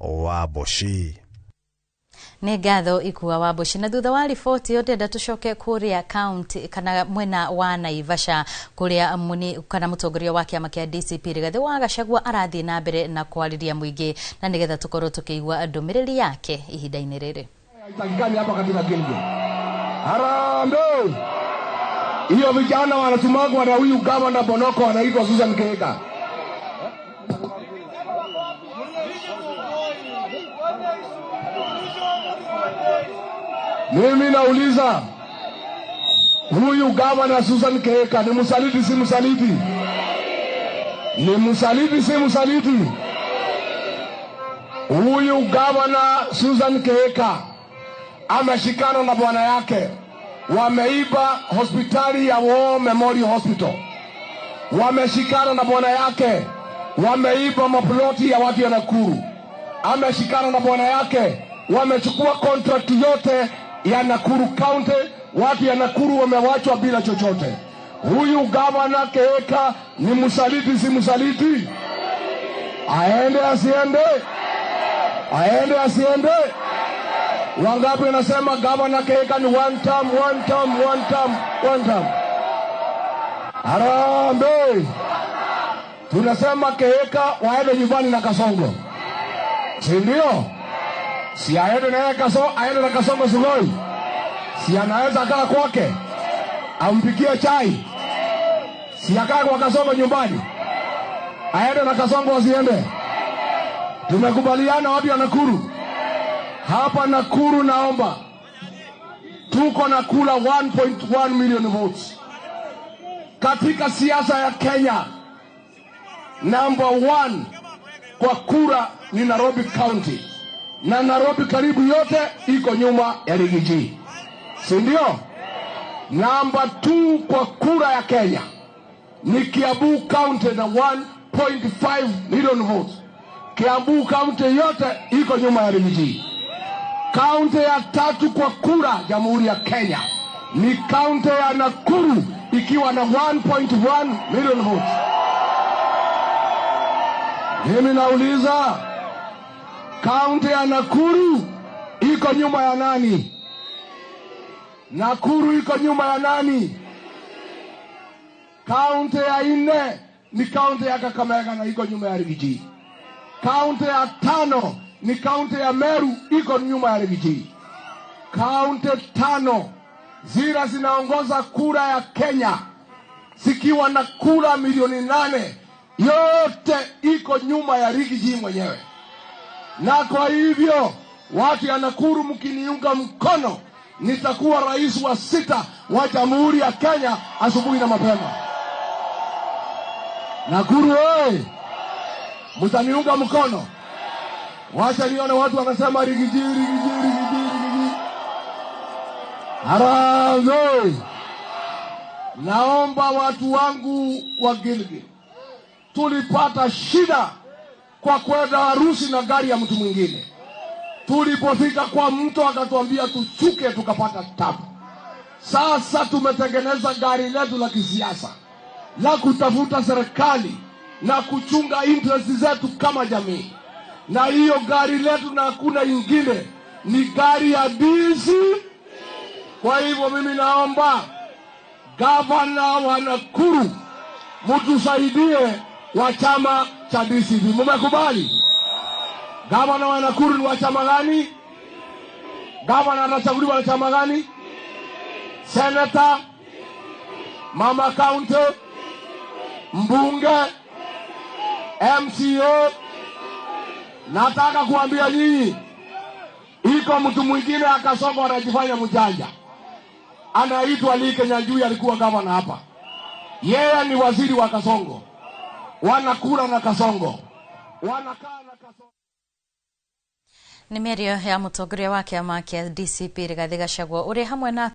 wa Mboci. Nĩ ngatho Ikua wa Mboci. Na thutha wa riboti ĩyo, ndĩrenda tũcoke kũrĩa county kana mwena wa Naivasha, kũrĩa muni kana mũtongoria wa kĩama kĩa DCP Rigathĩ wa Gachagua arathiĩ na mbere na kwarĩria mũingĩ, na nĩgetha tũkorwo tũkĩigua ndũmĩrĩri yake ihinda-inĩ rĩrĩ. Haitakikani hapa katika Gilgil. Harambee! Hiyo vijana wanatumagwa na huyu gavana Bonoko anaitwa Susan Kihika. Mimi nauliza, huyu gavana Susan Kihika ni msaliti, si msaliti? Ni msaliti, si msaliti? Huyu gavana Susan Kihika ameshikana na bwana yake, wameiba hospitali ya War Memorial Hospital. Wameshikana na bwana yake, wameiba maploti ya watu ya Nakuru. Ameshikana na bwana yake, wamechukua contract yote ya Nakuru County. Watu ya Nakuru wamewachwa bila chochote. Huyu gavana Kihika ni msaliti, si msaliti? Aende asiende? Aende asiende? Wangapi wanasema gavana Kihika ni one term, one term, one term, one term? Harambee! Tunasema Kihika waende nyumbani na Kasongo, si ndio? Si aende na yeye Kasongo, aende na Kasongo Sugoi. Si anaweza kaa kwake ampikie chai? Si akaa kwa Kasongo nyumbani? Aende na Kasongo asiende? Tumekubaliana watu ya Nakuru. Hapa Nakuru naomba, tuko na kula 1.1 million votes. Katika siasa ya Kenya, number 1 kwa kura ni Nairobi County. Na Nairobi karibu yote iko nyuma ya Riggy G, si ndio? Number 2 kwa kura ya Kenya ni Kiambu County na 1.5 million votes. Kiambu County yote iko nyuma ya Riggy G. Kaunti ya tatu kwa kura Jamhuri ya Kenya ni kaunti ya Nakuru ikiwa na 1.1 million votes. Mimi nauliza, kaunti ya Nakuru iko nyuma ya nani? Nakuru iko nyuma ya nani? Kaunti ya 4 ni kaunti ya Kakamega na iko nyuma ya Riggy G. Kaunti ya 5 ni kaunti ya Meru, iko nyuma ya Riggy G. Kaunti 5 zile zinaongoza kura ya Kenya zikiwa na kura milioni 8, yote iko nyuma ya Riggy G mwenyewe. Na kwa hivyo watu ya Nakuru, mkiniunga mkono, nitakuwa rais wa 6 wa Jamhuri ya Kenya asubuhi na mapema. Nakuru oye! Mtaniunga mkono? Wacha nione watu wanasema Riggy G, Riggy G, Riggy G, Riggy G. Harambee! Naomba watu wangu wa Gilgil, tulipata shida kwa kwenda harusi na gari ya mtu mwingine. Tulipofika kwa mtu akatuambia tushuke, tukapata tabu. Sasa tumetengeneza gari letu la kisiasa la kutafuta serikali na kuchunga interest zetu kama jamii. Na hiyo gari letu na hakuna ingine, ni gari ya DC. Kwa hivyo mimi naomba gavana wa Nakuru mtusaidie wa chama cha DCP. Mmekubali? Gavana wa Nakuru ni wa chama gani? Gavana anachaguliwa na chama gani? Senator, mama county, mbunge, MCA. Nataka kuambia nyinyi, iko mtu mwingine akasonga anajifanya mjanja, anaitwa Lee Kinyanjui, alikuwa gavana hapa. Yeye ni waziri wa Kasongo, wanakula na Kasongo, wanakaa na Kasongo. Nĩ mĩario ya mũtongoria wa kĩama kĩa DCP Rigathĩ Gachagua ũrĩa hamwe na